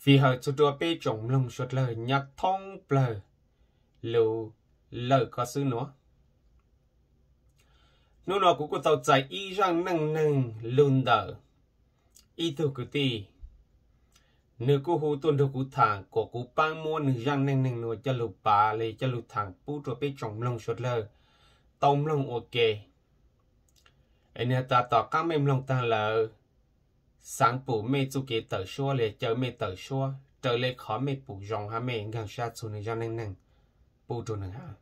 Fij hawm txug rua peb tsoom mloog suav dlawg nyob thoob plawg lug lawm koj xwb nuav. Hnub nuav kuv kuj tau txais ib zaaj neej neeg lug ntawm ib tug kwv tij, nwg kuj hu tuaj nrug kuv thaam kuas kuv paab muab nwg zaaj neej neeg nuav coj lug pav le coj lug thaam pub rua peb tsoom mloog suav dlawg tau mloog ua ke. Es nwg has tas tom qaab mej mloog taag lawm, xaav pum mej txuj kev tawm suab le caw mej tawm suab raws le qhov mej pum zoo hab mej nkaag sab txug nwg zaaj neej neeg pub rua nwg hab.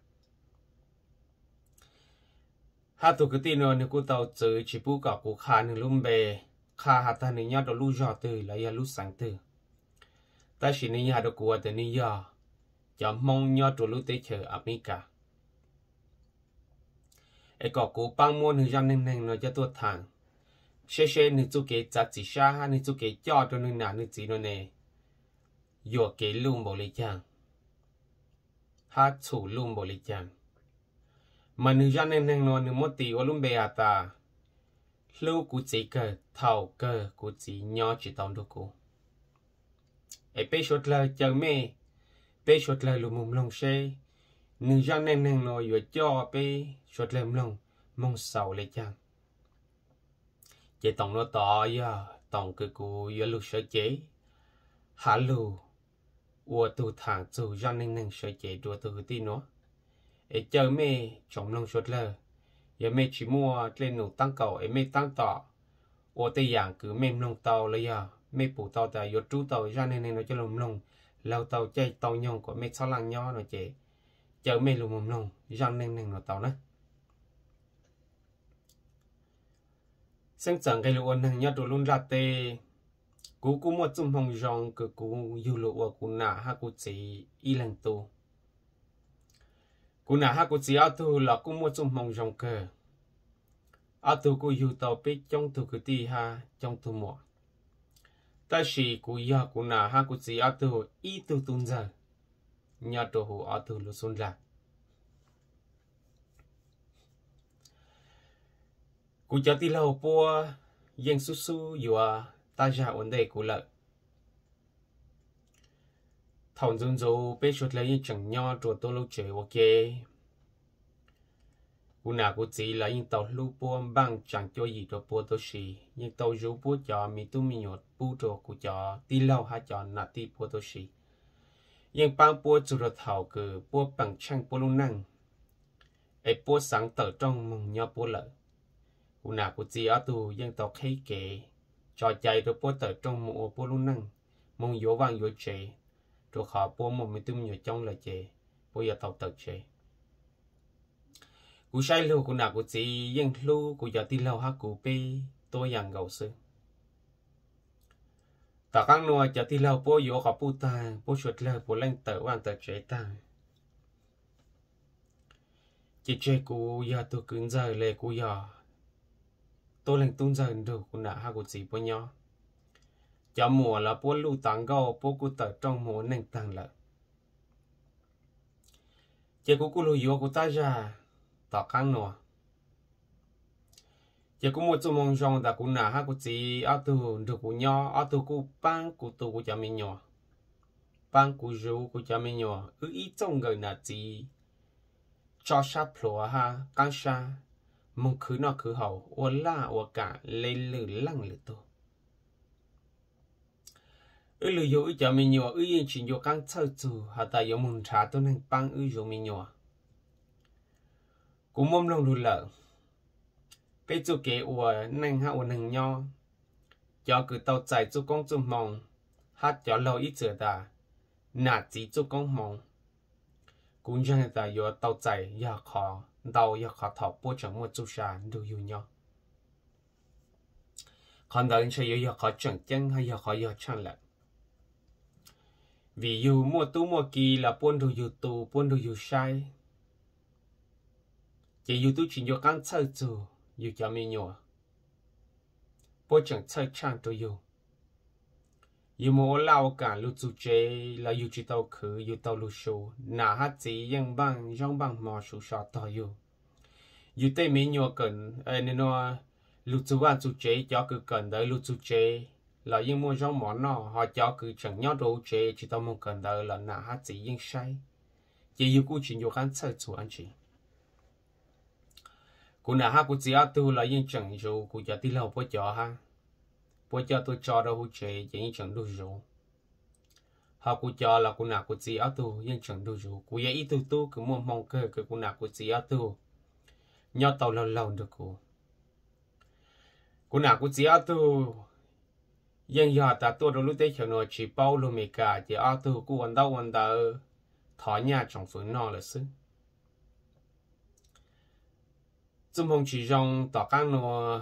Hab tug kwv tij nuav nwg kuj tau txwv tsi pub kom kuv qha nwg lub npe, qha has tag nwg nyob rua lub zog twg los yog lub xeev twg. Tab sis nwg has rua kuv has tas nwg yog cov Hmoob nyob rua lub teb chaws Amelikas. Es kom kuv paab muab nwg zaaj neej neeg nuav coj tuaj thaam, seb seb nwg txuj kev txav txim sab hab nwg txuj kev coj rua nwg nam nwg txiv nuav ne, yuam kev luj npaum le caag hab txhum luj npaum le caag. Mas nwg zaaj neej neeg nuav nwg muab tis ua lub npe has tas, hlub kuv txiv kawg thaum kawg kuv txiv nyob tsi tau nrug kuv. Es peb suav dlawg caw mej, peb suav dlawg lug moog mloog seb nwg zaaj neej neeg nuav yuav coj peb suav dlawg mloog moog xaus le caag. Ces toom nuav tod yog toom kws kuv yuav lug sawv cev has lug ua tug thaam txug zaaj neej neeg sawv cev rua tug kwv tij nuav. Es caw mej tsoom mloog suav dlawg, yog mej tsi muaj dlej num taab kaum es mej taab tom ua tej yaam kws mej mloog tau los yog mej pum tau tas yuav rub tau zaaj neej neeg nuav coj lug mloog, laug tau caij tau nyoog kuas mej txhob laaj nyob nuav ces caw mej lug moog mloog zaaj neej neeg nuav tau na. Xeeb txawm nqe lug ua neeg nyob rua lub nplaj teb, kuv kuj muaj txuj hmoo zoo kws kuv yug lug ua kuv nam hab kuv txiv ib leeg tub. Kuv nam hab kuv txiv ob tug los kuj muaj txuj hmoo zoo kawg. Ob tug kuj yug tau peb coob tug kwv tij hab coob tug muam. Tab sis kuv yog kuv nam hab kuv txiv ob tug ib tug tub ntxawg nyob rua huv ob tug lub xub ntiag. Kuv cov tij laug puab yeej xub xub yuav tab zag ua ntej kuv lawm. Thaum ntxuv ntxuv peb suav dlawg yeej tseem nyob rua tuab lub tsev ua ke. Kuv nam kuv txiv los yeej tau hlub puab npaaj tsaa cuab yim rua puab tuab si, yeej tau zuv puab cov me tub me nyuam pub rua kuv cov tij laug hab cov nam tij puab tuab si. Yeej paab puab txug rua thaum kws puab peem tsheej puab lub neej, es puab xaav tawm rooj moog nyob puab lawm. Kuv nam kuv txiv ob tug yeej tau qheb kev tso cai rua puab tawm rooj moog ua puab lub neej, moog yuav vaaj yuav tsev, rua qhov puab muaj me tub me nyuam coob lawm ces puab yuav tau tawm tsev. Kuv saib lug kuv nam kuv txiv yeej hlub kuv cov tij laug hab kuv peb tuab yaam nkaus xwb. Tom qaab nuav cov tij laug puab yuav quas puj taag, puab suav dlawg puav leej tawm vaaj tawm tsev taag. Ces tseg kuv yog tug kwv ntxawg le kuv yog tuab leeg tub ntxawg nrug kuv nam hab kuv txiv puab nyob. Cov muam los puab luj tas nkauj puab kuj tawm rooj moog ua neej taag lawm. Ces kuv kuj lug yuav kuv tab zag tom qaab nuav. Ces kuj muaj txuj moo zoo tas kuv nam hab kuv txiv ob tug nrug kuv nyob, ob tug kuj paab kuv tu kuv cov me nyuam, paab kuv zuv kuv cov me nyuam, wb ib txooj nkawm nam txiv tso sab plhuav hab qaab sab, moog khwv noj khwv haus ua laj ua kaam le lwm leej lwm tug. Wb lug yug wb cov me nyuam wb yeej tsis nco qaab txhawj txug has tas yuav moog nrhav tuab neeg paab wb zuv me nyuam. Kuv muab mloog lug lawm, peb txuj kev ua neej hab ua neeg nyob, cov kws tau txais txuj koob txuj hmoo, hab cov laug ib txwm tas nam txiv txuj koob hmoo, kuv ntseeg tas yuav tau txais yog qhov ntau yog qhov thaum puab tseem muaj txuj sa nrug yug nyob. Qhov ntawd ntshe yuav yog qhov tseem ceeb hab yog qhov yog tshaaj lawm. Vim yug muaj tub muaj ki los puab nrug yug tu puab nrug yug saib, ces yug tub tsis nco qaab txhawj txug yug cov me nyuam, puab tseem txhawj tshaaj rua yug. Yug moog ua laj ua kaam lug txug tsev los yug tsis tau khwv, yug tau lug su, nam hab txiv yeej npaaj zaub npaaj hmo su so tog yug. Yug tej me nyuam kawm, nua, lug txug vaaj txug tsev, cov kws kawm ntawv lug txug tsev los yeej muaj zaub mov noj, ho cov kws tseem nyob rau hauv tsev tsis tau moog kawm ntawv los nam hab txiv yeej saib, ces yug kuj tsis ncu qaab txhawj txug dlaab tsi. Kuv nam hab kuv txiv ob tug los yeej tseem zuv kuv cov tij laug puab cov hab, puab coj tuaj tso rau hauv tsev ces yeej tseem nrug zuv. Ho kuv cov los kuv nam kuv txiv ob tug yeej tseem nrug zuv. Kuv yog ib tug tub kws muaj hmoo kawg kws kuv nam kuv txiv ob tug nyob tau laug laug nrug kuv. Kuv nam kuv txiv ob tug yeej yog tas tuaj rau lub teb chaws nuav tsis paub lug Amelikas ces ob tug kuj ua ntaub ua ntawv thov nyaj tsoom fwv noj lawm xwb. Txuj hmoo tsis zoo tom qaab nuav,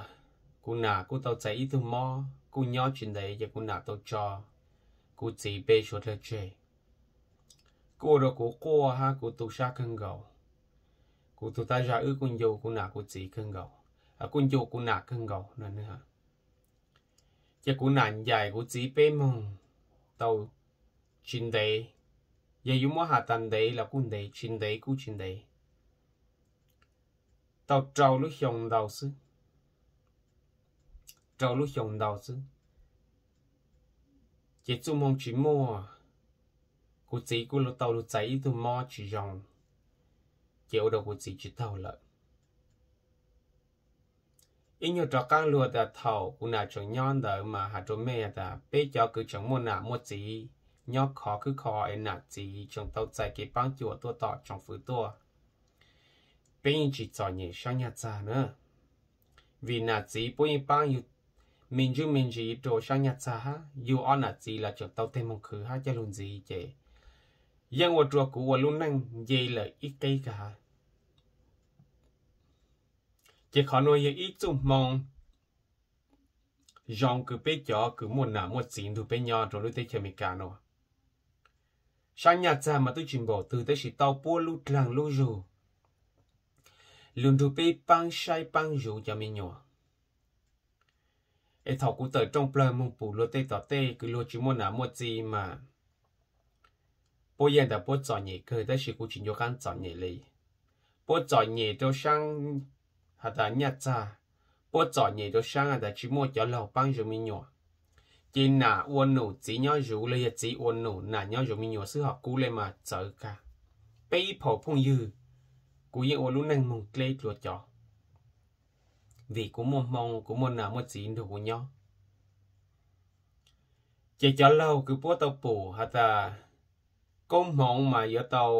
kuv nam kuj tau txais ib tug mob kuj nyob tsis ntev ces kuv nam tau tso kuv txiv pe suav dlawg tseg. Kuj ua rau kuv quaj hab kuv tu sab kawg nkaus. Kuv tug tab zag wb kuj ncu kuv nam kuv txiv kawg nkaus, kuj ncu kuv nam kawg nkaus no. Ces kuv nam ncaim kuv txiv peb moog tau tsis ntev, yog yuav muab has tas ntev los kuj ntev, tsis ntev kuj tsis ntev, tau rau lub xyoo ntau xwb, rau lub xyoo ntau xwb. Ces txuj hmoo tsis muaj, kuv txiv kuj tau lug txais ib tug mob tsis zoo, ces ua rau kuv txiv tsis taug lawm. Ib nyuag rov qaab lug tas thaum kuv nam tseem nyob ntawd mas has rua mej tas peb cov kws tseem muaj nam muaj txiv nyob khov khwb kho es nam txiv tseem tau txais kev paab cuam tuaj tom tsoom fwv tuaj, peb yeej tsis txom nyem saab nyaj txag na. Vim nam txiv puab yeej paab yug me ntsuj me ntsis rua saab nyaj txag hab, yug ob nam txiv los tseem tau tej moog khwv hab coj lug ntxiv ces yeej ua rua kuv ua lub neej nce lawm ib qeb kag hab. Ces qhov nuav yog ib txuj hmoo zoo kws peb cov kws muaj nam muaj txiv nrug peb nyob rua lub teb chaws Amelikas nuav. Saab nyaj txag mas twb tsis npaum twg tab sis tau puab lub dlaag lub zug lug nrug peb paab saib paab zuv cov me nyuam. Es thaum kuv tawm rooj plawg moog pum luag tej tom tej kws luag tsis muaj nam muaj txiv mas puab yeej tas puab txom nyem kawg tab sis kuv tsis ncu qaab txom nyem li. Puab txom nyem rua saab has tas nyaj txag, puab txom nyem rua saab has tas tsis muaj cov laug paab zuv me nyuam. Ces nam ua num txiv nyob zuv los yog txiv ua num nam nyob zuv me nyuam xwb, ho kuv le mas txawv kag. Peb ib phaum phooj ywg, kuv yeej ua lub neej moog dleb dlua cov, vim kuv muaj hmoo kuv muaj nam muaj txiv nrug kuv nyob. Ces cov laug kws puab tau pum has tas koob hmoov mas yuav tau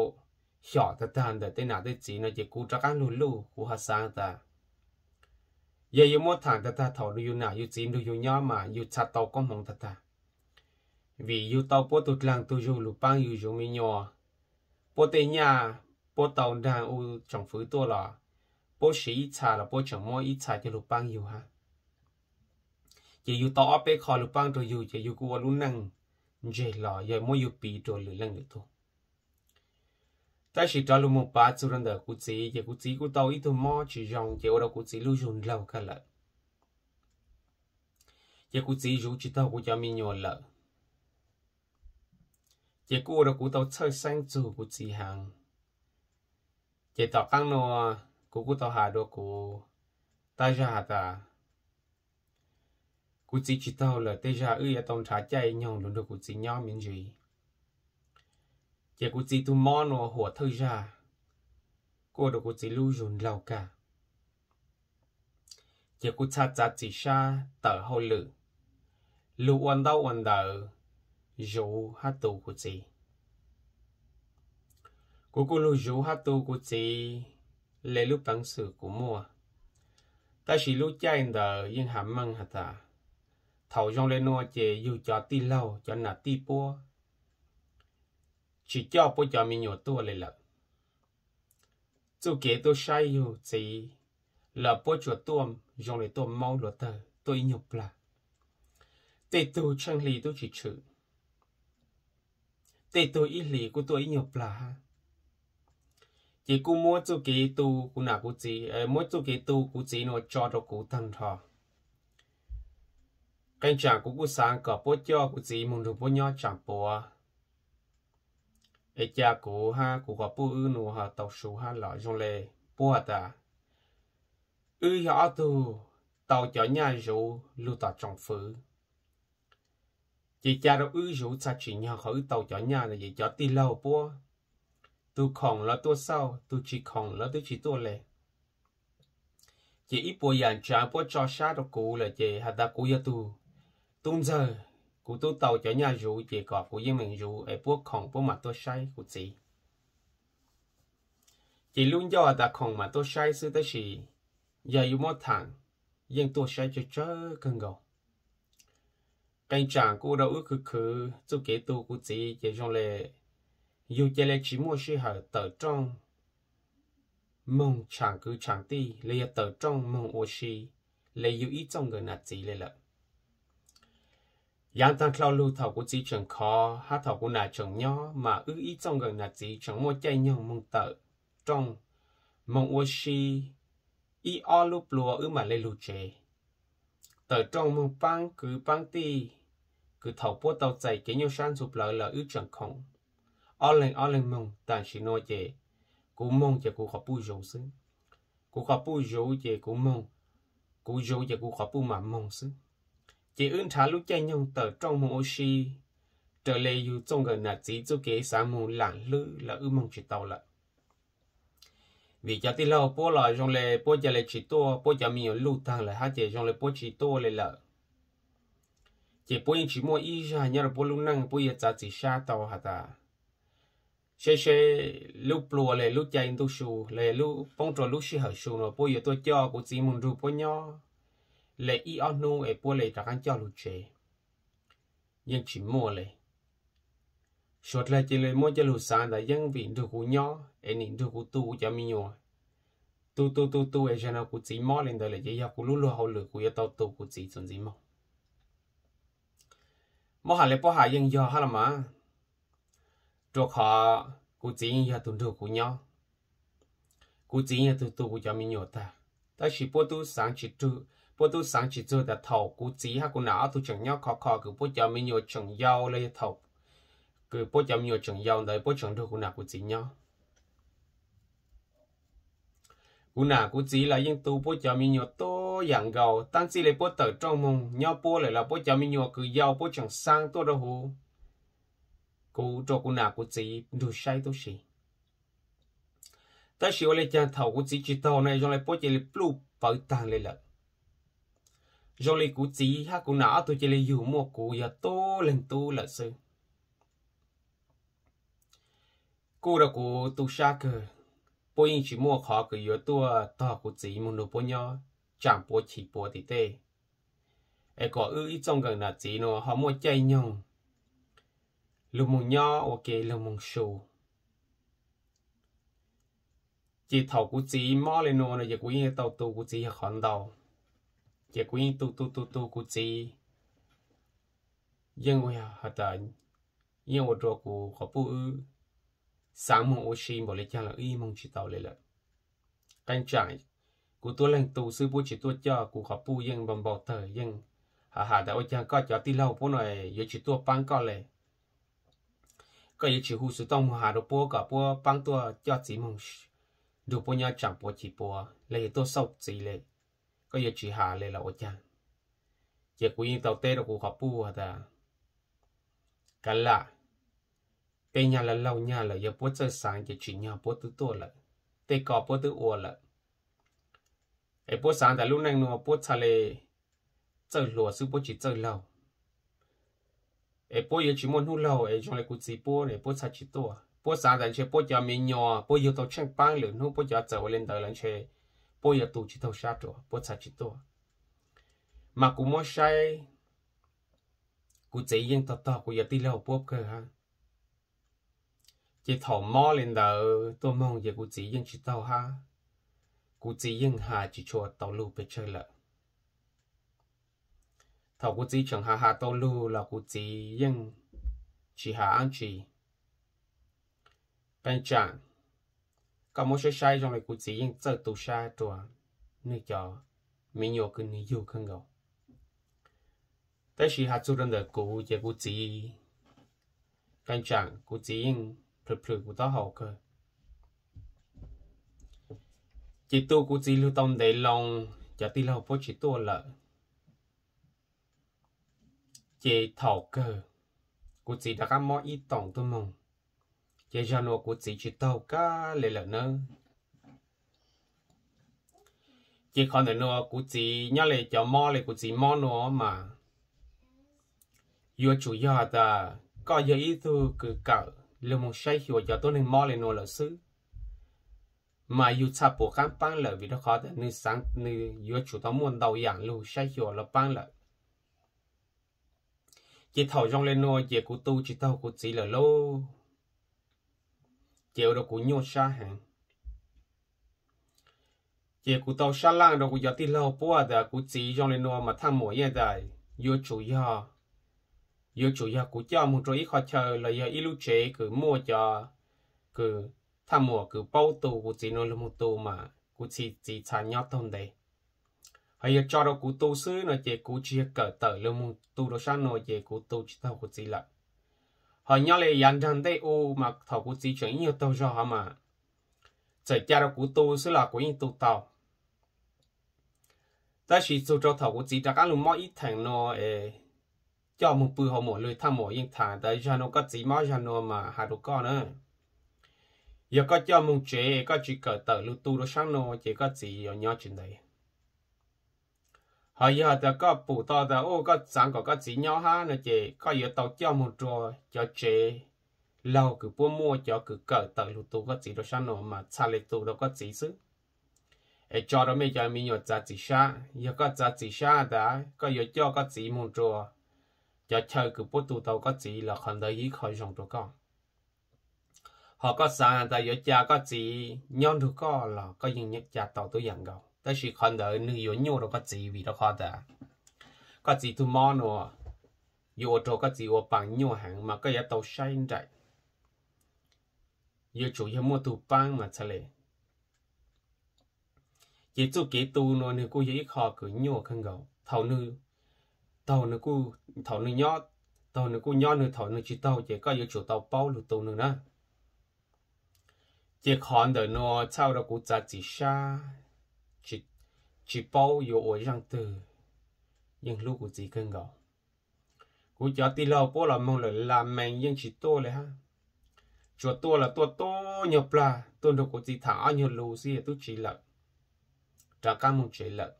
xyom tag tag ntawm tej nam tej txiv no ces kuv rov qaab lug luj, kuv ho xaav tas yog yuav muab thaam tag tag thaum yug nam yug txiv nrug yug nyob mas yug txha tau koob hmoov tag tag, vim yug tau puab tug dlaag tug zug lug paab yug zuv me nyuam. Puab tej nyaj puab tau nraag ua tsoom fwv tuaj los puab siv ib txha los puab tseem muab ib txha coj lug paab yug hab. Ces yug tau ob peb qho lug paab rua yug ces yug kuj ua lub neej ntseg los yog muab yug piv rua lwm leej lwm tug. Tab sis rov lug moog pav txug rua ntawm kuv txiv ces kuv txiv kuj tau ib tug mob tsis zoo ces ua rau kuv txiv lub zug ndlaug kag lawm. Ces kuv txiv zuv tsis taug kuv cov me nyuam lawm. Ces kuj ua rau kuv tau txhawj xeeb txug kuv txiv heev. Ces tom qaab nuav kuv kuj tau has rua kuv tab zag has tas kuv txiv tsis taug lawm, tej zag wb yuav tau nrhav caij nyoog lug nrug kuv txiv nyob me ntsis. Ces kuv txiv tug mob nuav huam thawj zag kuj ua rua kuv txiv lub zug ndlaug kag. Ces kuv txha txav txim sab tawm hauj lwm, lug ua ntaub ua ntawv, zuv hab tu kuv txiv. Kuv kuj lug zuv hab tu kuv txiv le lub peev xwm kuv muaj. Tab sis lub caij ntawd yeej has meej has tas thaum zoo le nuav ces yug cov tij laug cov nam tij puab tsis coj puab cov me nyuam tuaj le lawm. Txuj kev tuaj saib yug txiv los puab tsuas tuaj zoo le tuaj maub hluav tawg tuaj ib nyuag plag. Tej tug tsheej hli tub tsis tshwm, tej tug ib hlis kuj tuaj ib nyuag plag hab. Ces kuj muab txuj kev tu kuv nam kuv txiv, muab txuj kev tu kuv txiv nuav tso rau kuv tag nrho. Qee tsaam kuv kuj xaav kom puab coj kuv txiv moog nrug puab nyob tsaam puav. Es ca kuv hab kuv quas puj wb nuav ho tau su hab los zoo le puab has tas wb yog ob tug tau cov nyaj zuv lug tom tsoom fwv. Ces ca rau wb zuv txhaj tsim nyog qhov wb tau cov nyaj no ces cov tij laug puab, tug khoom los tuaj xauj, tug tsis khoom los twb tsis tuaj le. Ces ib puas yam tsav puab tso sab rau kuv lawm ces has tas kuv yog tug tub ntxawg, kuv tub tau cov nyaj zuv ces kom kuv yeej meem zuv es puab khoom puab mam tuaj saib kuv txiv. Ces lub ncauj has tas khoom mam tuaj saib xwb tab sis yog yuav muab tham yeej tuaj saib tsawg tsawg kawg nkaus. Qee tsam kuj ua rau wb khwv khwv txuj kev tu kuv txiv ces zoo le yug ca le tsis muaj sij hawm tawm rooj moog tshaam kwv tshaam tij los yog tawm rooj moog ua si le yug ib txooj nkawm nam txiv le lawm. Yaav taag dlhau lug thaum kuv txiv tseem khov hab thaum kuv nam tseem nyob mas wb ib txooj nkawm nam txiv tseem muaj caij nyoog moog tawm rooj moog ua si ib ob lub plua wb mam le lug tsev. Tawm rooj moog paab kwv paab tij, kws thaum puab tau txais kev nyuaj sab ntxhua plawv lawm wb tseem khoom ob leeg ob leeg moog. Tam sim nuav ces kuv moog ces kuv qhov puj zuv xwb, kuv qhov puj zuv ces kuv moog, kuv zuv ces kuv qhov puj mam moog xwb. Ces wb nrhav lub caij nyoog tawm rooj moog ua si raws le yug txooj nkawm nam txiv txuj kev xaav moog laam hlwb lawm wb moog tsis tau lawm. Vim cov tij laug puab los zoo le puab ca le tsis tuaj, puab cov me nyuam luj taag lawm hab ces zoo le puab tsis tuaj le lawm. Ces puab yeej tsis muaj ib zag nyob rau puab lub neej puab yuav txav txim sab tau has tas seb seb lub plua le lub caij ntuj su le lub poob rua lub sij hawm su nuav puab yuav tuaj coj kuv txiv moog nrug puab nyob le ib ob hnub es puab le rov qaab coj lug tsev. Yeej tsis muaj le. Suav dlawg cia le muab coj lug xaav tas yeej vim nrug kuv nyob es nim nrug kuv tu kuv cov me nyuam, tu tu tu tu es zag nuav kuv txiv mob le ntawd lawm ces yog kuv lub luag hauj lwm kuv yuav tau tu kuv txiv txuas ntxiv moog. Muab has le puab has yeej yog hab los mas, rua qhov kuv txiv yeej yog tug nrug kuv nyob, kuv txiv yeej yog tug tu kuv cov me nyuam tag. Tab sis puab tub xaav tsis txug tas thaum kuv txiv hab kuv nam ob tug tseem nyob khov kho kws puab cov me nyuam tseem yau los yog thaum kws puab cov me nyuam tseem yau ntawd puab tseem nrug kuv nam kuv txiv nyob. Kuv nam kuv txiv los yeej tu puab cov me nyuam tuab yaam nkaus, tab txij le puab tawm rooj moog nyob puab lawm los puab cov me nyuam kws yau puab tseem xaa tuaj rua huv kuv rua kuv nam kuv txiv nrug saib tub si. Tab sis ua le caag thaum kuv txiv tsis taug no zoo le puab cia le pluj pawv taag le lawm. Zoo le kuv txiv hab kuv nam ob tug cia le yug muaj kuv yog tuab leeg tub lawm xwb. Kuj rua kuv tu sab kawg, puab yeej tsis muaj qhov kws yuav tuaj tog kuv txiv moog nrug puab nyob tsaam puav chim puav tim tej, es kom wb ib txooj nkawm nam txiv nuav ho muaj caij nyoog lug moog nyob ua ke lug moog su. Ces thaum kuv txiv mob le nuav no ces kuv yeej tau tu kuv txiv yog qhov ntau, ces kuv yeej tu tu tu tu kuv txiv, yeej ua has tas yeej ua rua kuv qhov puj wb xaav moog ua si npaum le caag los wb moog tsis tau le lawm. Qee tsaam kuv tuab leeg tu xwb puab tsis tuaj coj kuv qhov puj yeej npau npau tawg yeej has has tas ua caag koj cov tij laug puab no yuav tsis tuaj paab koj le, koj yuav tsis hu xov tooj moog has rua puab kom puab paab tuaj coj txiv moog nrug puab nyob tsaam puav chim puav le yog tuaj xauj txiv le, koj yuav tsis has le los ua caag? Ces kuv yeej tau teb rua kuv qhov puj has tas kav lam, peb nyag laug laug nyag lawm yog puab txawj xaav ces tsim nyog puab twb tuaj lawm, tej ko puab twb ua lawm. Es puab xaav tas lub neej nuav puab txhaj le txawj hluas xwb puab tsis txawj laug. Es puab yuav tsis muaj hnub laug es zoo le kuv txiv puab es puab txhaj tsis tuaj. Puab xaav tas ntshe puab cov me nyuam puab yug tau tsheej paab lwm hnub puab cov txawm ua le ntawd los ntshe puab yuav tu tsis taug sab rua puab txhaj tsis tuaj. Mas kuv muab saib kuv txiv yeej tog tog kuv yog tij laug puab kawg hab. Ces thaum mob le ntawd tuaj moog ces kuv txiv yeej tsis taug hab, kuv txiv yeej has tsis tshua tau lug pes tsawg lawm. Thaum kuv txiv tseem has has tau lug los kuv txiv yeej tsis has dlaab tsi. Qee tsaam koj muab saib saib zoo le kuv txiv yeej txawj tu sab rua nwg cov me nyuam kws nwg yug kawg nkaus. Tab sis has txug rua ntawm kuv ces kuv txiv, qee tsaam kuv txiv yeej plhws plhws kuv taub hau kawg. Ces tu kuv txiv lug tau ntev loo, cov tij laug puab tsis tuaj lawm. Ces thaum kawg kuv txiv rov qab mob ib toom tuaj moog, ces zag nuav kuv txiv tsis taug kab le lawm nawb. Ces qhov ntawm nuav kuv txiv nyob le cov mob le kuv txiv mob nuav mas yuav tsum yog tas koj yog ib tug kws kawm lug moog saib xyuas cov tuab neeg mob le nuav lawm xwb, mas yug txhaj puas qaab paab lawm vim rau qhov tas nwg xaav nwg yuav tsum tau muaj ntau yaam lug saib xyuas lug paab lawm. Ces thaum zoo le nuav ces kuv tu tsis taug kuv txiv lawm lauj, ces ua rau kuv nyuaj sab heev. Ces kuv tau sab laj rau kuv cov tij laug puab tas kuv txiv zoo le nuav mas thaaj muam yeej tas yuav tsum yog, yuav tsum yog kuv coj moog rua ib qhov chaw los yog ib lub tsev kws muaj cov, kws thaaj muam kws paub tu kuv txiv nuav lug moog tu mas kuv txiv txhaj nyob taug ntev. Hos yog tso rau kuv tu xwb no ces kuv tsis yog kawm tawm lug moog tu rau sab nuav ces kuv tu tsis taug kuv txiv lawm. Hos nyob le yav nraag ntej u mas thaum kuv txiv tseem ib nyuag taug zog hov mas txawm ca rau kuv tu xwb los kuv yeej tu tau. Tab sis txug rau thaum kuv txiv rov qaab lug mob ib theem nuav es coj moog pw hauv muam lwg, thaaj muam yeej tham tas zag nuav koj txiv mob zag nuav mas has rau koj na, yog koj coj moog tsev es koj tsis kawm tawm lug tu rau sab nuav ces koj txiv yuav nyob tsis ntev. Hos yog tas koj pum tau tas u koj xaav kom koj txiv nyob hab no ces koj yuav tau coj moog rua cov tsev laug kws puab muaj cov kws kawm tawm lug tu koj txiv rau sab nuav mas txhaj le tu rau koj txiv xwb. Es tso rau mej cov me nyuam txav txim sab, yog koj txav txim sab tas koj yuav coj koj txiv moog rua cov chaw kws puab tu tau koj txiv los qhov ntawd yog ib qho zoo rua koj. Hos koj xaav tas yuav ca koj txiv nyob nrug koj los koj yeej ca tau tuab yaam nkaus, tab sis qhov ntawd nwg yuav nyuaj rua koj txiv vim rau qhov tas koj txiv tug mob nuav yuav ua rua koj txiv ua paas nyuaj heev mas koj yuav tau saib nraim, yuav tsum yog muaj tug paab mas txhaj le. Ces txuj kev tu nuav nwg kuj yog ib qho kws nyuaj kawg nkaus. Thaum nwg, thaum nwg nyob, thaum nwg kuj nyob nwg, thaum nwg tsis taug ces koj yuav tsum tau paub lug tu nwg na. Ces qhov ntawm nuav txhaj ua rau kuv txav txim sab, tsis paub yuav ua zaaj twg, yeej hlub kuv txiv kawg nkaus. Kuv cov tij laug puab los moog lawm las mees yeej tsis tuaj le hab, tsuas tuaj los tuaj tub nyuag plag tuaj nrug kuv txiv tham ob nyuag lus xwb tub tsis lawm, rov qaab moog tsev lawm.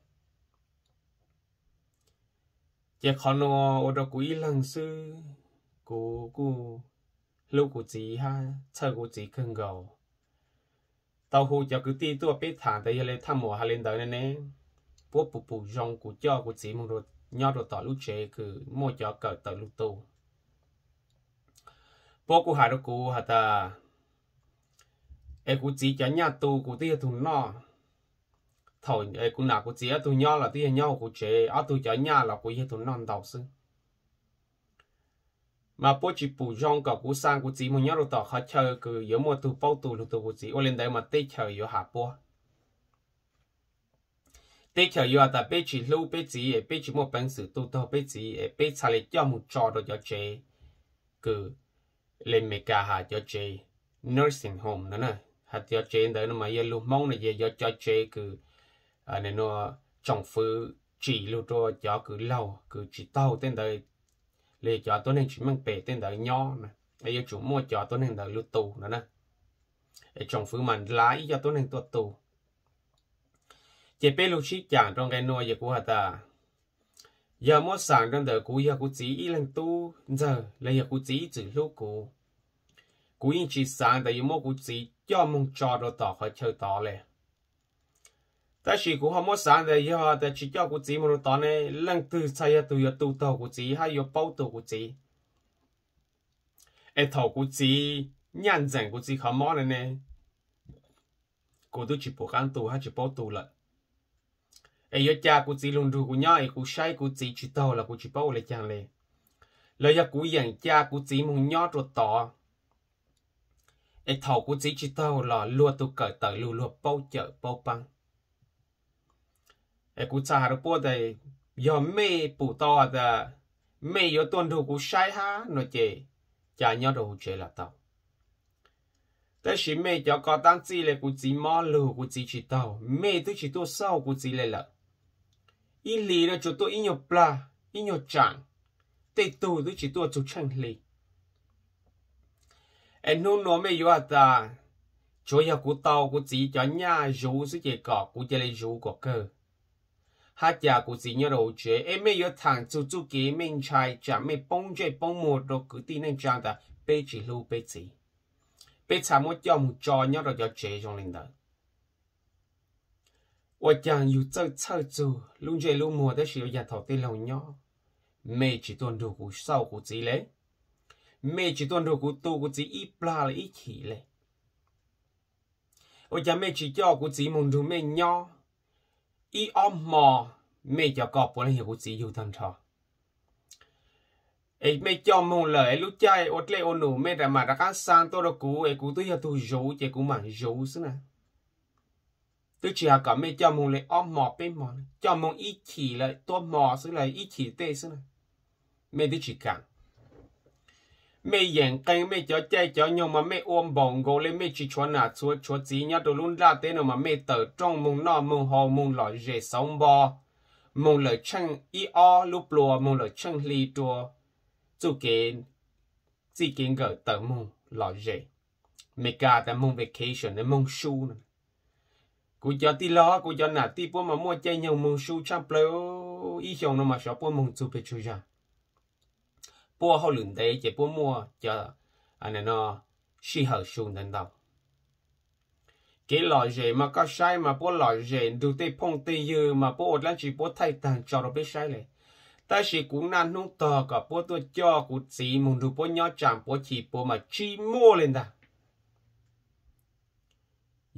Ces qhov nuav ua rau kuv ib leeg xwb, kuv kuj hlub kuv txiv hab txhawj kuv txiv kawg nkaus. Tau hu cov kwv tij tuaj peb tham tas yog le thaaj muam has le ntawd ne ne, puab pum pum zoo kuv coj kuv txiv moog nyob rua tom lub tsev kws muaj cov kawm tawm lug tu. Puab kuj has rau kuv has tas es kuv txiv cov nyaj tu kuv twb yog tug noj, thaum kuv nam kuv txiv ob tug nyob los twb yog nyob huv kuv tsev, ob tug cov nyaj los kuv yog tug noj ntau xwb. Mas puab tsis pum zoo kom kuv xa kuv txiv moog nyob rua tom qhov chaw kws yuav muaj tug paub tu lug tu kuv txiv, ua le ntawd mas teb chaws yuav has puab. Teb chaws yuav has tas peb tsis hlub peb txiv es peb tsis muaj peev xwm tu taug peb txiv es peb txhaj le coj moog tso rua cov tsev kws le Meskas has cov tsev nursing home no na. Has cov tsev ntawd no mas yog lug Hmoob no ces yog cov tsev kws tsoom fwv tsim lug rua cov kws laug kws tsis taug tej ntawd, le cov tuab neeg tsis meej pem tej ntawd nyob na, yuav tsum muaj cov tuab neeg ntawd lug tu no na. Es tsoom fwv mas nrhav ib co tuab neeg tuaj tu. Ces peb lug sib caam rua nqe nuav ces kuv has tas yog muab xaam rua ntawm kuv yog kuv txiv ib leeg tub ntxawg los yog kuv txiv ib txwm hlub kuv, kuv yeej tsis xaav tas yuav muab kuv txiv coj moog tso rua tom qhov chaw tod le. Tab sis kuv ho muab xaav tas yog tas tsis coj kuv txiv moog rua tod ne, leej twg txhaj yog tug yuav tu taug kuv txiv hab yuav paub tu kuv txiv. Es thaum kuv txiv nyaj ntxeem kuv txiv qhov mob ne ne, kuv twb tsis pum qaab tu hab tsis paub tu lawm. Es yuav ca kuv txiv lug nrug kuv nyob es kuv saib kuv txiv tsis taug los kuv tsis paub ua le caag le. Los yog kuv yeem ca kuv txiv moog nyob rua tod, es thaum kuv txiv tsis taug los luag tug kawm tawm lug luag paub cawm paub paab. Es kuv txhaj has rua puab tas yog mej pum tau has tas mej yuav tuaj nrug kuv saib hab no ces ca nyob rua huv tsev los tau. Tab sis mej cov ko taab txij le kuv txiv mob lug kuv txiv tsis taug, mej twb tsis tuaj xauj kuv txiv le lawm. Ib hlis no tsuas tuaj ib nyuag plag ib nyuag tsaam, tej tug twb tsis tuaj txug tsheej hli. Es hnub nuav mej yuav has tas tsuav yog kuv tau kuv txiv cov nyaj zuv xwb ces kom kuv ca le zuv kom kawg, hab ca kuv txiv nyob rau huv tsev. Es mej yuav thaam txug txuj kev mej ntshai tsam mej poob ntsej poob muag rau kwv tij neej tsaa tas peb tsis hlub peb txiv, peb txhaj muab coj moog tso nyob rau cov tsev zoo le ntawd. Ua caag yug txawj txhawj txug lub ntsej lub muag tab sis ua caag thaum tej laug nyob, mej tsis tuaj nrug kuv xauj kuv txiv le, mej tsis tuaj nrug kuv tu kuv txiv ib plag le ib chim le. Ua caag mej tsis coj kuv txiv moog nrug mej nyob ib ob hmo, mej cov ko puav leej yog kuv txiv yug tag nrho. Es mej coj moog lawm es lub caij ua dlej ua num mej ram mam rov qaab xaa tuaj rau kuv es kuv twb yog tug zuv ces kuv mam zuv xwb na. Twb tsis has kom mej coj moog le ob hmo peb hmo, coj moog ib chim lawm tuab hmo xwb lawm ib chim tej xwb na, mej twb tsis kaam. Mej yeem qee mej cov caij cov nyoog mas mej ua npaum nkaus le mej tsis tshuav nam tshuav txiv nyob rau lub nplaj teb no mas mej tawm rooj moog noj moog haus moog lom zem xauv npo, moog lawm tsheej ib ob lub plua moog lawm tsheej hli rua txuj kev txij kev nkawm tawm moog lom zem. Meskas tas moog vacation moog su no. Kuv cov tij laug kuv cov nam tij puab mas muaj caij nyoog moog su tshaaj plawg, ib xyoo no mas xyov puab moog txug pes tsawg zag. Puab hauj lwm ntev ces puab muaj cov sij hawm su ntawd ntau. Kev lom zem mas koj saib mas puab lom zem nrug tej phooj tej ywg mas puab ua dlaab tsi puab thaij taag tso rau peb saib le. Tab sis kuv naj hnub tog kom puab tuaj coj kuv txiv moog nrug puab nyob tsaam puav chim puav mas tsis muaj le ntag.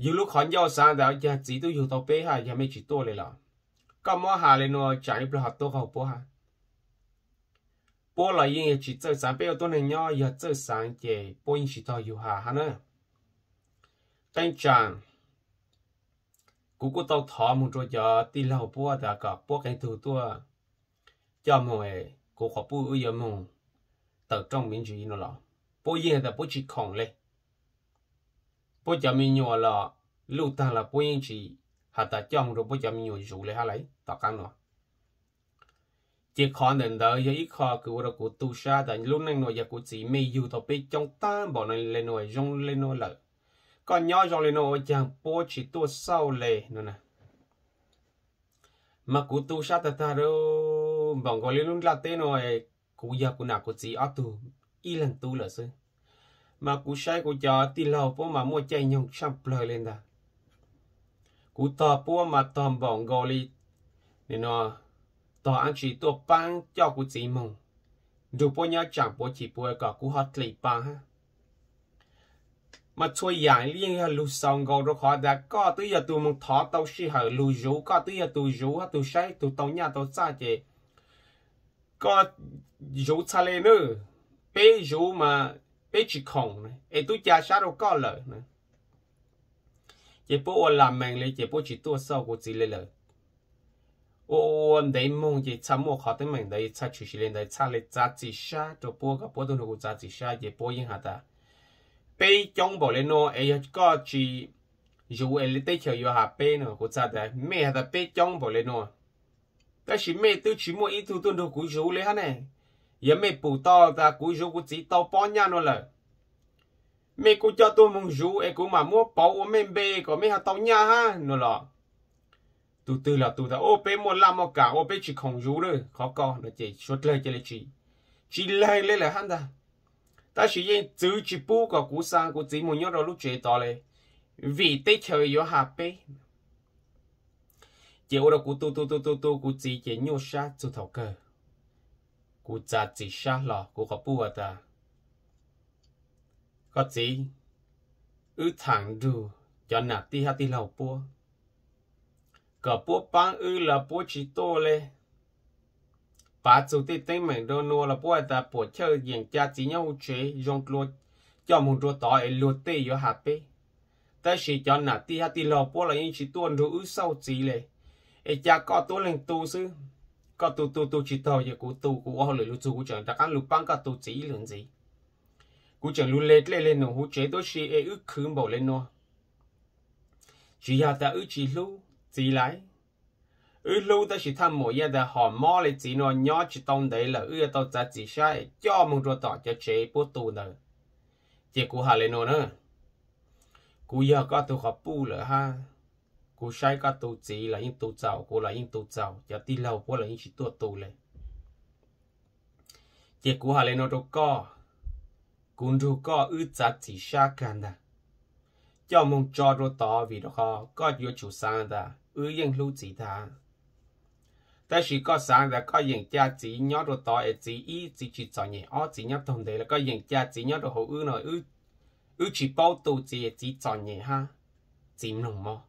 Yug lub qhov ncauj xaav tas ua caag txiv tub yug tau peb hab yog mej tsis tuaj le los? Koj muab has le nuav tsaam ib plag ho tuaj qaug puab hab. Puab los yeej yog tsis txawj xaav, peb ua tuab neeg nyob yog txawj xaav ces puab yeej tsis tog yug has hab na. Qee tsaam kuv kuj tau thov moog rua cov tij laug puab tas kom puab qee tug tuaj coj moog, kuv qhov puj wb yuav moog tawm rooj me ntsis no los puab yeej has tas puab tsis khoom le. Puab cov me nyuam los luj taag los puab yeej tsis has tas coj moog rua puab cov me nyuam zuv le hab lawm tom qaab no. Ces qhov ntawm ntawd yog ib qho kws ua rau kuv tu sab tas lub neej nuav yog kuv txiv mej yug tau peb coob taag npaum le nuav zoo le nuav lawm, koj nyob zoo le nuav ua caag puab tsis tuaj xauj le no na. Mas kuv tu sab tag tag npaum nkaus le lub nplaj teb nuav, kuv yog kuv nam kuv txiv ob tug ib leeg tub lawm xwb. Mas kuv saib kuv cov tij laug puab mas muaj caij nyoog tshaaj plawg le ntag. Kuv tog puab mas tog npaum nkaus le, tog dlaab tsi tuaj paab coj kuv txiv moog nrug puab nyob tsaam puav chim puav kom kuv ho dlim paa hab. Mas txhua yaam yeej yog lug xaus nkaus rua qhov tas koj twb yog tug moog thov tau sij hawm lug zuv, koj twb yog tug zuv hab tug saib tug tau nyaj tau txaj ces koj zuv txhaj le nawb. Peb zuv mas peb tsis khoom es tub ca sab rau koj lawm. Ces puab ua lam mees le ces puab tsis tuaj xauj kuv txiv le lawm. Ua ua ntev moog ces txhaj muaj qhov teeb meem ntawd, txhaj tshwm sim le ntawd, txhaj le txav txim sab rua puab kom puab tuaj nrug kuv txav txim sab ces puab yeej has tas peb coob npaum le nuav es yog koj tsis zuv es teb chaws yuav has peb no. Kuv txhaj tas mej has tas peb coob npaum le nuav, tab sis mej twb tsis muaj ib tug tuaj nrug kuv zuv le hab ne. Yog mej pum tau tas kuv zuv kuv txiv tau pob nyaj nuav lawm, mej kuj coj tuaj moog zuv es kuv mam muab pauv ua mej npe kom mej ho tau nyaj hab no los. Tug twg los tug tas ua peb muaj laj muaj kam ua peb tsis khoom zuv lawm qhov ko no ces suav dlawg ca le tsis, tsis leeg le lawm hab ntag. Tab sis yeej txwv tsis pub kom kuv xa kuv txiv moog nyob rau lub tsev tod le, vim teb chaws yuav has peb. Ces ua rau kuv tu tu tu tu tu kuv txiv ces nyuaj sab txug thaum kawg. Kuv txav txim sab hlo kuv qhov puj has tas koj txiv, wb thaam nrug cov nam tij hab tij laug puab kom puab paab wb los puab tsis tuaj le. Pav txug tej teeb meem rua nuav los puab has tas puam chawj yeem ca txiv nyob huv tsev zoo dlua, coj moog rua tod es luag tej yuav has peb. Tab sis cov nam tij hab tij laug puab los yeej tsis tuaj nrug wb xauj txiv le. Es ca koj tuab leeg tu xwb. Koj tu tu tu tsis taug ces kuv tu, kuv ua hauj lwm lug txug kuv tseem rov qaab lug paab koj tu txiv ib lwm ntxiv. Kuv tseem lug le dlej le num huv tsev tuab si es wb khwv npaum le nuav. Tsis yog tas wb tsis hlub txiv lawm, Wb hlub tab sis Thaj Muas yeej tias hom mob li txiv no nyob tsis tau ntev lawm, wb yuav tau txav txim sab coj moog rua tom cov tsev puab tu ntawd. Ces kuv has le nuav na, kuv yog koj tug quas puj lawm hab, kuv saib koj tu txiv los yeej tu txaus, kuv los yeej tu txaus, cov tij laug puab los yeej tsis tuaj tu le. Ces kuv has le nuav rua koj, kuv nrug koj wb txav txim sab kag ntag, coj moog tso rua tod, vim rau qhov koj yuav tsum xaav tas wb yeej hlub txiv tag. Tab sis koj xaav tas koj yeem ca txiv nyob rua tod es txiv ib txiv tsis txom nyem, ob txiv nyob taug ntev lawm, koj yeem ca txiv nyob rua hauv wb no, wb tsis paub tu txiv, txiv txom nyem hab txiv mloog mob,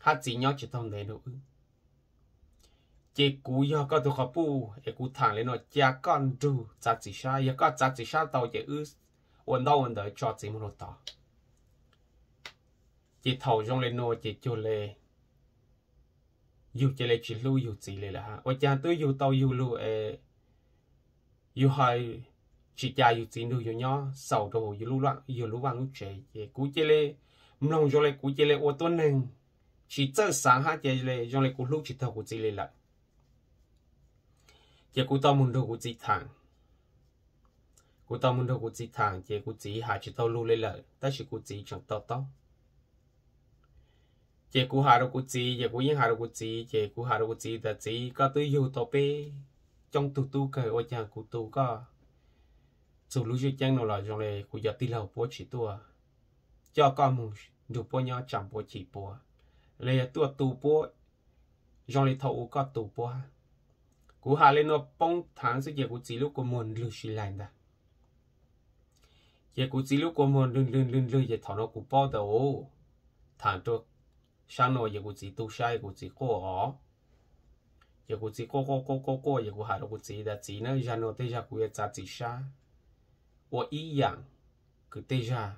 hab txiv nyob tsis taug ntev rua wb. Ces kuv yog koj tug quas puj es kuv thaam le nuav ca koj nrug txav txim sab, yog koj txav txim sab tau ces wb ua ntaub ua ntawv tso txiv moog rua tod. Ces thaum zoo le nuav ces cuag le yug ca le tsis hlub yug txiv le lawm hab. Ua caag twb yug tau yug lug es yug ho tsis ca yug txiv nrug yug nyob xaus rua yug lub vaaj lub tsev, ces kuv ca le mloog zoo le kuv ca le ua tuab neeg tsis txawj xaav hab, ca le zoo le kuv hlub tsis taug kuv txiv le lawm. Ces kuv tau moog nrug kuv txiv thaam. Kuv tau moog nrug kuv txiv thaam ces kuv txiv has tsis tau lug le lawm, tab sis kuv txiv tseem to taub. Ces kuv has rua kuv txiv, ces kuv yeej has rua kuv txiv, ces kuv has rua kuv txiv tas, txiv, koj twb yug tau peb coob tug tub kawg, ua caag kuv tu koj txug lub zeej ceeb nuav los zoo le kuv cov tij laug puab tsis tuaj coj koj moog nrug puab nyob tsaam puav chim puav, los yog tuaj tu puab zoo le thaum u koj tu puab. Kuv has le nuav poob thaav xwb ces kuv txiv lub kua muag ndlwg si laig ntag. Ces kuv txiv lub kua muag ndlwg ndlwg ndlwg ndlwg, ces thaum no kuv paub tas u, thaam rua sab nuav ces kuv txiv tu sab, kuv txiv quaj os. Ces kuv txiv quaj quaj quaj quaj quaj, ces kuv has rua kuv txiv tas, txiv na, zag nuav tej zag kuv yuav txav txim sab ua ib yaam kws tej zag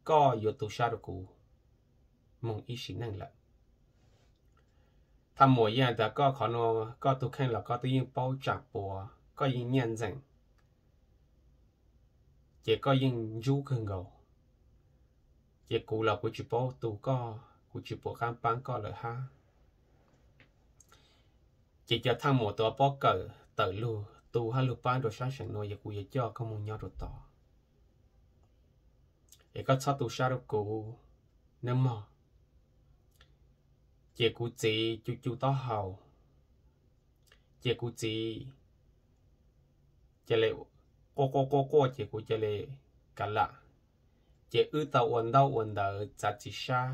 koj yuav tu sab rua kuv moog ib sim neej lawm. Thaj Muas yeej tas koj qhov nuav koj tug kheej los koj twb yeej paub tsaam puav, koj yeej nyiaj ntxeem, ces koj yeej ntsub kawg nkaus. Ces kuv los kuv tsis paub tu koj, kuv tsis pum qaab paab koj lawm hab. Ces cov Thaj Muas tuav pob kawm tawm lug tu hab lug paab rua sab seem nuav, yog kuv yuav coj koj moog nyob rua tod, es koj txhob tu sab rua kuv nawb mog. Ces kuv txiv cu cu taub hau, ces kuv txiv ca le quaj quaj quaj quaj, ces kuv ca le kav lam. Ces wb tau ua ntaub ua ntawv txav txim sab.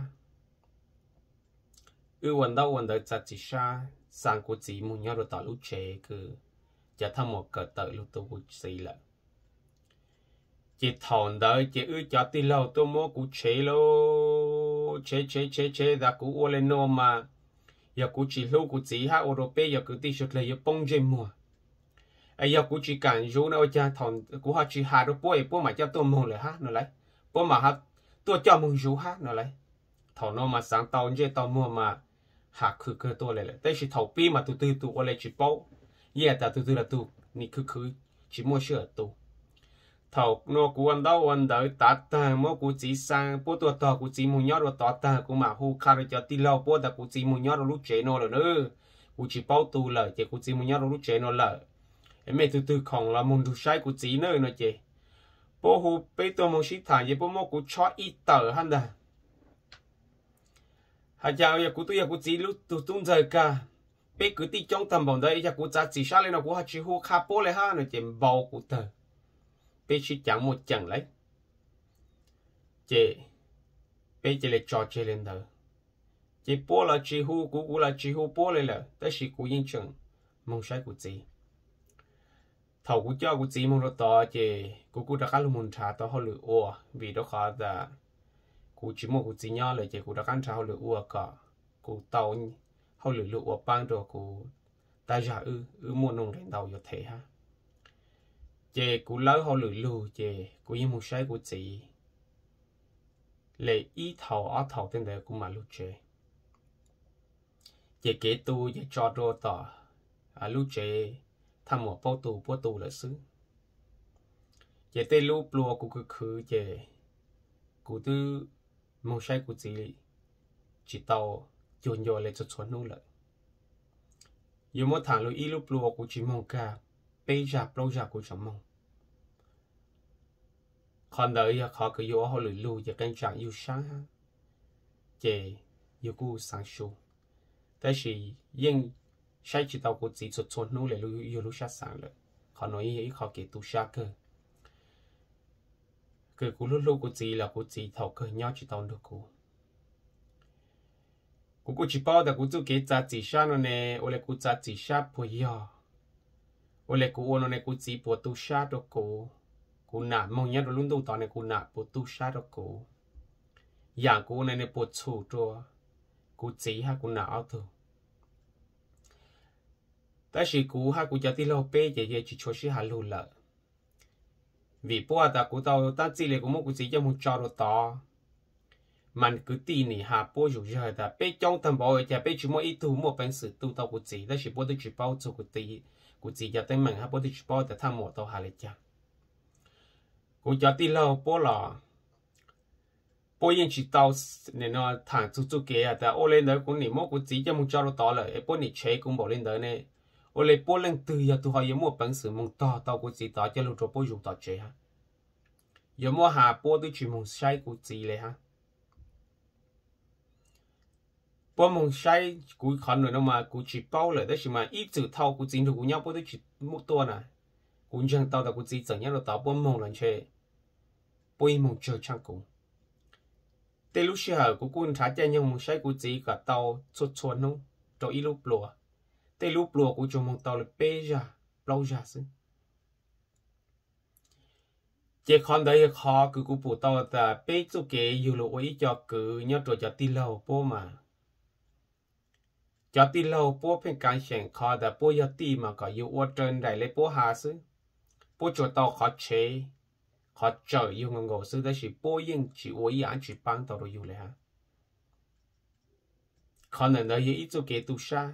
Wb ua ntaub ua ntawv txav txim sab, xa kuv txiv moog nyob rua tom lub tsev kws cov Thaj Muas kawm tawm lug tu kuv txiv lawm. Ces thaum ntawd ces wb cov tij laug tuaj muab kuv tshev lug, tshev tshev tshev tshev tas kuv ua le nuav mas yog kuv tsis hlub kuv txiv hab ua rua peb cov kwv tij suav dlawg yuav poob ntsej muag. Es yog kuv tsis kaam zuv no ua caag thaum kuv ho tsis has rua puab es puab mam coj tuaj moog lawm hab no lauj, puab mam tuaj coj moog zuv hab no lauj. Thaum nuav mas xaav tau ntsej tau muag mas has khwv kawg tuaj le lawm, tab sis thaum pib mas tug twg tug ua le tsis paub, yeej tas tug twg los tug nim khwv khwv tsis muaj sij hawm tu. Thaum nuav kuv ua ntaub ua ntawv tav taag, muab kuv txiv xa puab tuaj tog kuv txiv moog nyob rua tod taag, kuv mam hu qha rua cov tij laug puab tas kuv txiv moog nyob rua lub tsev nuav lawm na, kuv tsis paub tu lawm ces kuv txiv moog nyob rua lub tsev nuav lawm. Es mej tug twg khoom los moog nrug saib kuv txiv na no ces puab hu peb tuaj moog sib thaam ces puab muab kuv tshob ib tawm hab ntag. Has tas yog kuv tub yog kuv txiv lub tug tub ntxawg kag, peb kwv tij coob tag npaum ntawd, yog kuv txav txim sab le no kuv ho tsis hu qha puab le hab no ces npau kuv tawg, peb sib caav muaj ceem lauj. Ces peb ca le tso tseg le ntawd, ces puab los tsis hu kuv, kuv los tsis hu puab le lawm, tab sis kuv yeej tseem moog saib kuv txiv. Thaum kuv coj kuv txiv moog rua tod ces kuv kuj rov qab lug moog nrhav tau hauj lwm ua, vim rau qhov tas kuv tsis muaj kuv txiv nyob lawm ces kuv rov qab nrhav hauj lwm ua kom kuv tau hauj lwm lug ua paab rua kuv, tab zag wb muaj nuj nqes ntau yuav them hab. Ces kuv lawb hauj lwm lug ces kuv yeej moog saib kuv txiv le ib thaum ob thaum tej ntawd kuv mam lug tsev. Ces kev tu ces tso rua tom lub tsev Thaj Muas paub tu puab tu lawm xwb. Ces tej lub plua kuv khwv khwv ces kuv twb moog saib kuv txiv tsis tau cuag ncua li txhua txhua hnub lawm. Yuav muab tham lus ib lub plua kuv tsis moog kag, peb zag plaub zag kuv tseem moog. Qhov ntawd yog qhov kws yug ua hauj lwm lug ces qee tsam yug sab hab, ces yug kuj xaav su, tab sis yeej saib tsis tau kuv txiv txhua txhua hnub le, yug lub sab xaav lawm. Qhov nuav yeej yog ib qho kev tu sab kawg, kws kuv hlub hlub kuv txiv los kuv txiv thaum kawg nyob tsis tau nrug kuv. Kuv kuj tsis paub tas kuv txuj kev txav txim sab no ne, ua le kuv txav txim sab puas yog, ua le kuv ua no ne kuv txiv puas tu sab rua kuv, kuv nam moog nyob rua lub ntuj tod ne kuv nam puas tu sab rua kuv, yaam kuv ua no ne puas txhum rua kuv txiv hab kuv nam ob tug. Tab sis kuv hab kuv cov tij laug peb ces yeej tsis tshua sib has lug lawm, vim puab has tas kuv tau taab txij le kuv muab kuv txiv coj moog tso rua tod, mas kwv tij nim has puab zug zag tas peb coob tag npaum cas peb tsis muaj ib tug muaj peev xwm tu tau kuv txiv, tab sis puab twb tsis paub txug kuv txiv cov teeb meem hab puab twb tsis paub tas thaj muam tau has le caag. Kuv cov tij laug puab los puab yeej tsis tau thaam txug txuj kev has tas ua le ntawd kuv nim muab kuv txiv coj moog tso rua tod lawm es puab nim tshev kuv npaum le ntawd ne, ua le puab leej twg yog tug ho yuav muaj peev xwm moog tog tau kuv txiv tod coj lug rua puab zug tom tsev hab? Yuav muab has puab twb tsis moog saib kuv txiv le hab. Puab moog saib kuv qhov nuav no mas kuv tsis paub lawm, tab sis mas ib txwm thaum kuv txiv nrug kuv nyob puab twb tsis muaj tuaj na. Kuv ntseeg tau tas kuv txiv txawm nyob rua tod puab moog los ntshe puab yeej moog tsawg tshaaj kuv. Tej lub sij hawm kuv kuj nrhav caij nyoog moog saib kuv txiv kom tau txhua txhua hnub rua ib lub plua. Tej lub plua kuv tsuas moog tau le peb zag plaub zag xwb. Ces qhov ntawd yog qhov kws kuv pum tau tas peb txuj kev yug lug ua ib co kwv nyob rua cov tij laug puab mas, cov tij laug puab pheej kaav xyeem qhov tas puab yog tij mas kom yug ua raws nraim le puab has xwb. Puab tsuas tau qhov tshev, qhov tsawm yug nkaus nkaus xwb, tab sis puab yeej tsis ua ib yaam tsi paab tau rua yug le hab. Qhov ntawm ntawd yog ib txuj kev tu sab.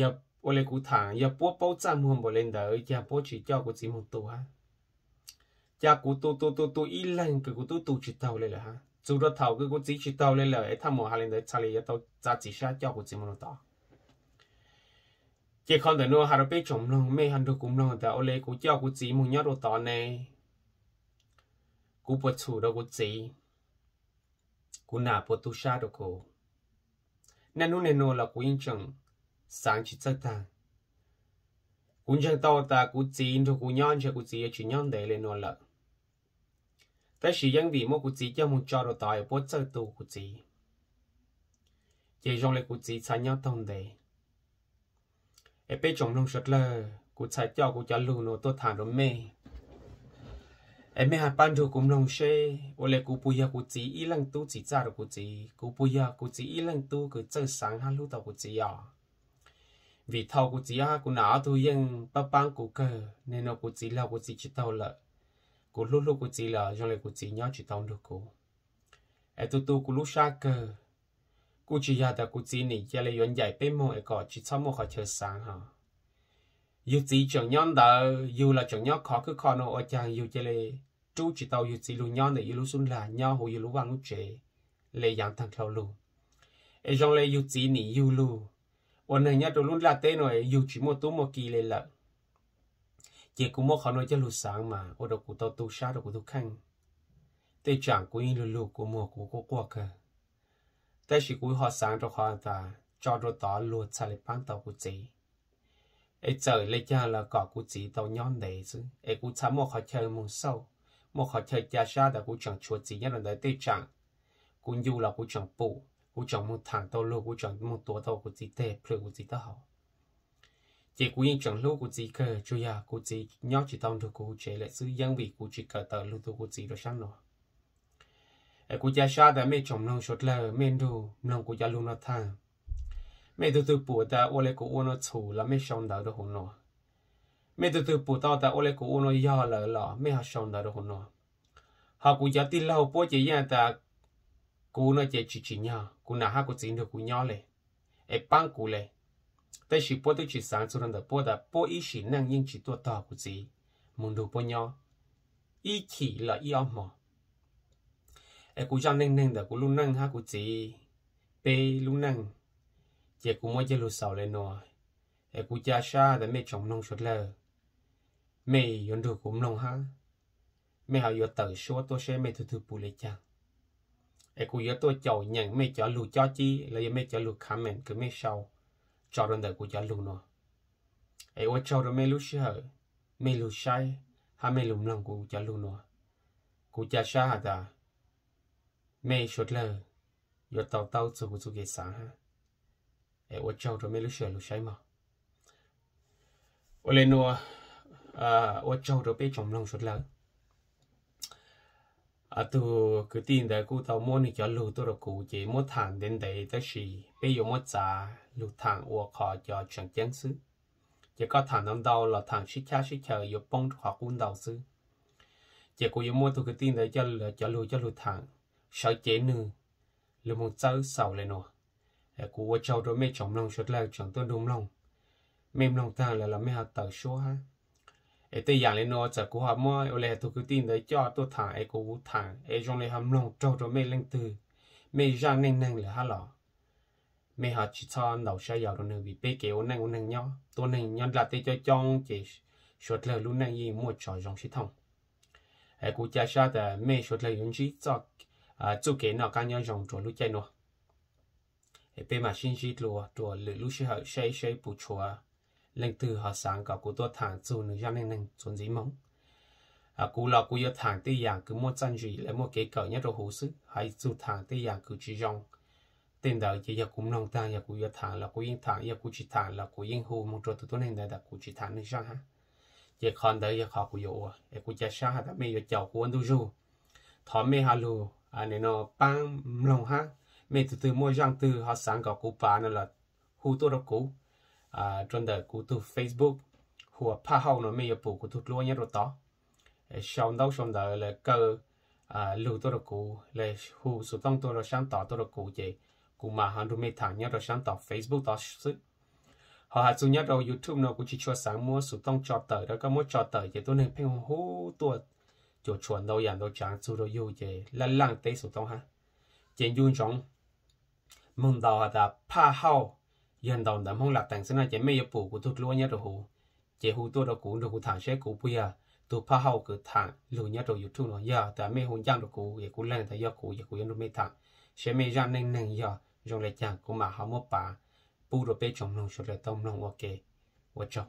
Yog ua le kuv thaam, yog puab paub txaj muag npaum le ntawd, cas puab tsis coj kuv txiv moog tu hab? Cas kuv tu tu tu tu ib leeg kws kuv tub tu tsis taug le lawm hab. Txug rua thaum kws kuv txiv tsis taug le lawm es thaj muam has le ntawd txhaj le yuav tau txav txim sab coj kuv txiv moog rua tod. Ces qhov ntawm nuav has rua peb tsoom mloog, mej ho nrug kuv mloog tas ua le kuv coj kuv txiv moog nyob rua tod ne, kuv puas txhum rua kuv txiv, kuv nam puas tu sab rua kuv? Niaj hnub niaj nua los kuv yeej tseem xaav tsis txawj taag. Kuv ntseeg tau tas kuv txiv nrug kuv nyob ntshe kuv txiv yuav tsis nyob ntev le nuav lawm. Tab sis yeej vim muab kuv txiv coj moog tso rua tod es puab txawj tu kuv txiv, ces zoo le kuv txiv txhad nyob taug ntev. Es peb tsoom mloog suav dlawg, kuv txhad coj kuv cov lug nuav tuaj thaam rua mej, es mej hab pab nrug kuv mloog seb ua le kuv puas yog kuv txiv ib leej tub txim txaj rua kuv txiv, kuv puas yog kuv txiv ib leej tub kws txawj xaav hab hlub tau kuv txiv os. Vim thaum kuv txiv hab kuv nam ob tug yeej paab paab kuv kawg, niaj nua kuv txiv laug kuv txiv tsis taug lawm, kuv hlub hlub kuv txiv los zoo le kuv txiv nyob tsis tau nrug kuv, es tu tu kuv lub sab kawg. Kuj tsis yog tas kuv txiv nim ca le yuav ncaim peb moog es kom tsis txhob muaj qhov chaw xaav hos. Yug txiv tseem nyob ntawd, yug los tseem nyob khov khwb kho nuav ua caag yug ca le rub tsis tau yug txiv lug nyob ntawm yug lub xub nlag nyob huv yug lub vaaj lub tsev le yaav taag dlhau lug. Es zoo le yug txiv nim yug lug, ua neeg nyob rua lub nplaj teb nuav yug tsis muaj tub muaj ki le lawm. Ces kuv muab qhov nuav coj lug xaav mas ua rua kuv tau tu sab rua kuv tug kheej. Tej tsaam kuv yeej lug lug kua muag kuv quaj quaj kawg, tab sis kuv ho xaav rua qhov tas tso rua tod luag txhad le paab tau kuv txiv. Es txawm le caag los kom kuv txiv tau nyob ntev xwb es kuv txhad muaj qhov chaw moog xauj, muaj qhov chaw ca sab tas kuv tseem tshuav txiv nyob rua ntawd. Tej tsaam kuv ncu los kuv tseem pum, kuv tseem moog thaam tau lug, kuv tseem moog tuav tau kuv txiv teg plhws kuv txiv taub hau. Ces kuv yeej tseem hlub kuv txiv kawg, tsuas yog kuv txiv nyob tsis tau nrug kuv tsev lawm xwb, yeej vim kuv tsis kawm tawm lug tu kuv txiv rua sab nuav. Es kuv ca sab tas mej tsoom mloog suav dlawg mej nrug mloog kuv cov lug nuav taag, mej tug twg pum tas ua le kuv ua nuav txhum los mej sau ntawv rua huv nuav. Mej tug twg pum tau tas ua le kuv ua nuav yog lawm los mej ho sau ntawv rua huv nuav. Ho kuv cov tij laug puab ces yeej tas kuv nuav ces tsis tsim nyog, kuv nam hab kuv txiv nrug kuv nyob le, es paab kuv le. Tab sis puab twb tsis xaav txug rua ntawm puab tas puab ib sim neej yeej tsis tuaj tog kuv txiv moog nrug puab nyob ib chim los ib ob hmo. Es kuv zaj neej neeg ntawm kuv lub neej hab kuv txiv, peb lub neej, ces kuv muab cog lug xaus le nuav. Es kuv ca sab tas mej tsoom mloog suav dlawg, mej yuav nrug kuv mloog hab, mej ho yuav tawm suab tuaj saib mej tug twg pum le caag. Es kuv yuav tuaj caum nyeem mej cov lug cob cib los yog mej cov lug comment kws mej sau tso rua ntawm kuv cov lug nuav. Es ua tsaug rua mej lub sij hawm, mej lug saib hab mej lug mloog kuv cov lug nuav. Kuv ca sab has tas mej suav dlawg yuav tau taub txug kuv txuj kev xaav hab. Es ua tsaug rua mej lub sij hawm lug saib mog. Ua le nuav, ua tsaug rua peb tsoom mloog suav dlawg. Tug kwv tij ntawd kuj tau muab nwg cov lug tuaj rua kuv, ces muab thaam ntev ntev tab sis peb yuav muab txav lug thaam ua qhov cov tseem ceeb xwb. Ces koj thaam ntau ntau los thaam sib chab sib chaws yuav poob rua qhov qub ntau xwb. Ces kuv yuav muab tug kwv tij ntawd cov lug coj lug thaam sawv cev nwg lug moog txawb xaus le nuav. Kuv ua tsaug rua mej tsoom mloog suav dlawg tseem tuaj nrug mloog. Mej mloog taag lawm los mej ho tawm suab hab. Es tej yaam le nuav txawm kuv ho muab ua le tug kwv tij ntawd coj tuaj thaam es kuv thaam es zoo le ho mloog raug rua mej leej twg, mej zaaj neej neeg lawm hab los mej ho tsi txhob ntaus sab yaus rua nwg, vim peb kev ua neej ua neeg nyob, tuab neeg nyob nplaj teb coob coob ces suav dlawg lub neej yeej muaj tso zoo sib thooj. Es kuv ca sab tas mej suav dlawg yuav ntsib txuj kev noj qaab nyob zoo rua lub caij nuav. Es peb maam sib ntsib dlua rua lwm lub sij hawm saib seb puas tshuav leej twg ho xaav kom kuv tuaj thaam txug nwg zaaj neej neeg txuas ntxiv moog. Kuv los kuv yuav thaam tej yaam kws muaj txaj ntsim lawm muaj kev kawm nyob rua huv xwb, hos txug thaam tej yaam kws tsi zoo, tej ntawd ces yog kuv mloog taag yog kuv yuav thaam los kuv yeej thaam, yog kuv tsi thaam los kuv yeej hu moog rua tug tuab neeg ntawd tas kuv tsi thaam nwg zaaj hab. Ces qhov ntawd yog qhov kuv yuav ua, es kuv ca sab has tas mej yuav caum kuv ua ntu zug. Thov mej ho lug paab mloog hab, mej tug twg muaj zaaj twg ho xaav kom kuv pav no los hu tuaj rua kuv, rua ntawm kuv tug Facebook hu ua Phaj Hauj no, mej yuav pum kuv tug dluab nyob rua tod. Sau ntaub sau ntawv lawm kaw lug tuaj rua kuv, lawm hu xov tooj tuaj rua saab tod tuaj rua kuv ces kuv maam ho nrug mej thaam nyob rua saab tod Facebook tod xwb. Ho has txug nyob rua YouTube no kuv tsi tshua xaav muab xov tooj tso tawm, rua koj muab tso tawm ces tuab neeg pheej hu tuaj cuam tshuam ntau yaam ntau tsaav txug rua yug ces laj laaj teb xov tooj hab. Ces ncu ntsoov moog ntaus has tas Phaj Hauj, yog ntaus ntawv Hmoob Latees xwb no ces mej yuav pum kuv tug dluab nyob rua huv, ces hu tuaj rua kuv nrug kuv thaam seb kuv puas yog tug Phaj Hauj kws thaam lug nyob rua YouTube no. Yog tas mej hu ncaaj rua kuv es kuv leeg tas yog kuv ces kuv yuav nrug mej thaam seb mej zaaj neej neeg yog zoo le caag, kuv maam ho muab pav pub rua peb tsoom mloog suav dlawg tau mloog ua ke. Ua tsaug.